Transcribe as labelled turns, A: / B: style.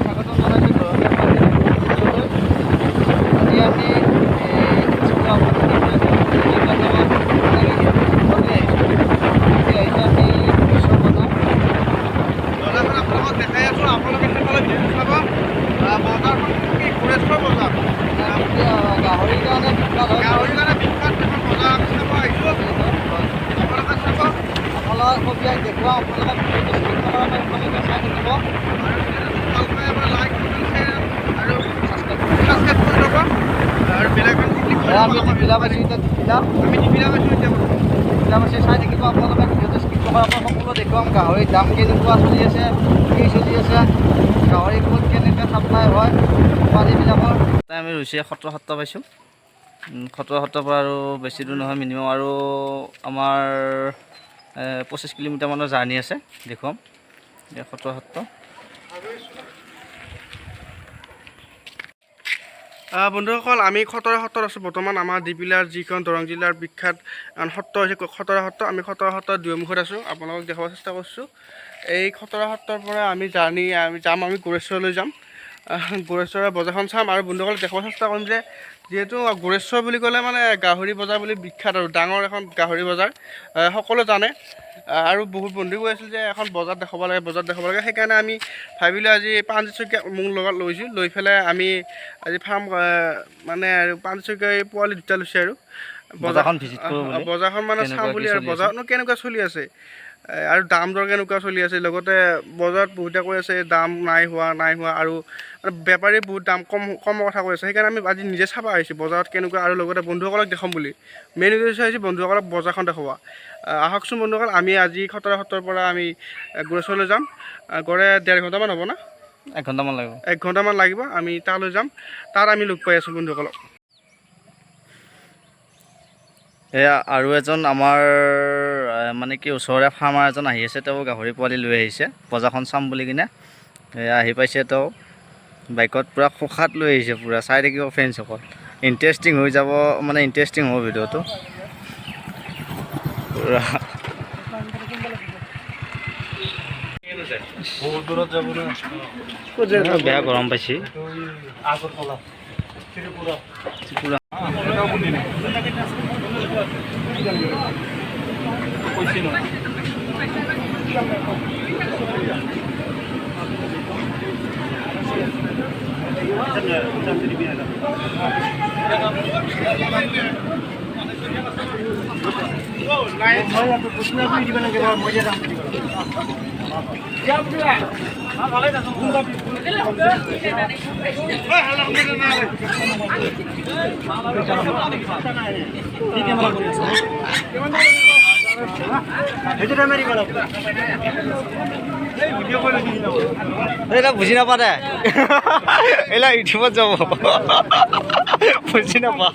A: স্বাগতম জনাইছোঁ দৰং। আজি আমি আহিছোঁ। আহিছোঁ আমি গোৰেশ্বৰ বজাৰ।
B: বজাৰখন আপোনালোকক দেখাই আছোঁ, আপোনালোকে সেইফালে ভিডিঅ' চাব। বজাৰখন কি গোৰেশ্বৰ বজাৰ।
A: গাহৰিৰ কাৰণে বিখ্যাত হয়।
B: গাহৰিৰ কাৰণে বিখ্যাত এখন বজাৰ আমি চাব আহিছোঁ, আপোনালোকে চাব।
A: আপোনালোকক ইয়াক দেখুৱাম। আপোনালোকে ভিডিঅ'টো স্কিপ নকৰাকৈ আপোনালোকে চাই থাকিব।
B: আৰু ভিডিঅ'টো ভাল পাই আপোনাৰ লাইক, কমেণ্ট, শ্বেয়াৰ আৰু ছাবস্ক্ৰাইব কৰি ল'ব আৰু বেল আইকন ক্লিক কৰি
A: এয়া আমি
B: ল'ব।
A: দিপিলা পাইছোঁ এতিয়া, দিপিলা।
B: আমি দিপিলা পাইছোঁ এতিয়া বৰ্তমান।
A: দিপিলা পাইছোঁ, চাই থাকিব আপোনালোকে ভিডিঅ'টো স্কিপ নকৰাকৈ। সকলো দেখুৱাম, গাহৰিৰ দাম কেনেকুৱা চলি আছে, কি চলি আছে, গাহৰি ক'ত কেনেকৈ চাপ্লাই হয় বেপাৰীবিলাকৰ।
C: আমি ৰৈছে সত্ৰ সত্ৰ পাইছোঁ। সত্ৰ সত্ৰৰ পৰা আৰু বেছি দূৰ নহয়, মিনিমাম আৰু আমাৰ 25 কিলোমিটাৰমানৰ জাৰ্ণি আছে। দেখুৱাম এই সত্ৰ সত্ৰ।
B: বন্ধুসকল, আমি খতৰা সত্ৰত আছোঁ বৰ্তমান। আমাৰ দিপিলাৰ যিখন দৰং জিলাৰ বিখ্যাত এখন সত্ৰ হৈছে খতৰা সত্ৰ। আমি খতৰা সত্ৰৰ দুৱাৰমুখত আছোঁ, আপোনালোকক দেখাব চেষ্টা কৰিছোঁ। এই খতৰা সত্ৰৰ পৰা আমি জাৰ্ণি আমি যাম, আমি গোৰেশ্বৰলৈ যাম। গোৰেশ্বৰৰ বজাৰখন চাম আৰু বন্ধুসকলক দেখাব চেষ্টা কৰিম যে যিহেতু গোৰেশ্বৰ বুলি ক'লে মানে গাহৰি বজাৰ বুলি বিখ্যাত আৰু ডাঙৰ এখন গাহৰি বজাৰ, সকলোৱে জানে। আৰু বহুত বন্ধু কৈ আছিল যে এখন বজাৰ দেখাব লাগে, বজাৰ দেখাব লাগে। সেইকাৰণে আমি ভাবিলোঁ আজি প্ৰাণজিৎ শইকীয়া মোৰ লগত লৈছোঁ, লৈ পেলাই আমি আজি ফাৰ্ম মানে আৰু প্ৰাণজিৎ শইকীয়াই পোৱালি দুটা লৈছে আৰু
C: বজাৰখন ভিজিট কৰোঁ বুলি।
B: বজাৰখন মানে
C: কেনেকুৱা
B: চাওঁ
C: কি
B: বুলি আৰু
C: চলি আছে।
B: বজাৰতনো কেনেকুৱা চলি আছে আৰু দাম দৰ কেনেকুৱা চলি আছে। লগতে বজাৰত বহুতে কৈ আছে দাম নাই হোৱা, নাই হোৱা আৰু মানে বেপাৰীয়ে বহুত দাম কম কমৰ কথা কৈ আছে। সেইকাৰণে আমি আজি নিজে চাব আহিছোঁ বজাৰত কেনেকুৱা আৰু লগতে বন্ধুসকলক দেখাম বুলি। মেইন উদ্দেশ্য হৈছে বন্ধুসকলক বজাৰখন দেখুওৱা। আহকচোন বন্ধুসকল, আমি আজি খতৰা সত্ৰৰ পৰা আমি গোৰেশ্বৰলৈ যাম। গড়ে ডেৰ ঘণ্টামান হ'ব না?
C: এক ঘণ্টামান লাগিব।
B: এক ঘণ্টামান লাগিব। আমি তালৈ যাম, তাত আমি লগ পাই আছোঁ বন্ধুসকলক।
C: এয়া আৰু এজন আমাৰ মানে কি ওচৰৰে ফাৰ্মাৰ এজন আহি আছে। তেওঁ গাহৰি পোৱালি লৈ আহিছে বজাৰখন চাম বুলি কিনে। এয়া আহি পাইছে তেওঁ বাইকত, পূৰা খোখাত লৈ আহিছে পূৰা। চাই থাকিব ফ্ৰেণ্ডছসকল, ইণ্টাৰেষ্টিং হৈ যাব, মানে ইণ্টাৰেষ্টিং হ'ব ভিডিঅ'টো পূৰা।
D: বহুত দূৰত যাব না।
C: বেয়া গৰম পাইছে।
D: আগৰতলা, ত্ৰিপুৰা।
C: ত্ৰিপুৰা।
D: কৈছি ন।
C: এইবিলাক বুজি নাপা দে, এইবিলাক ইউটিউবত যাব, বুজি নাপা।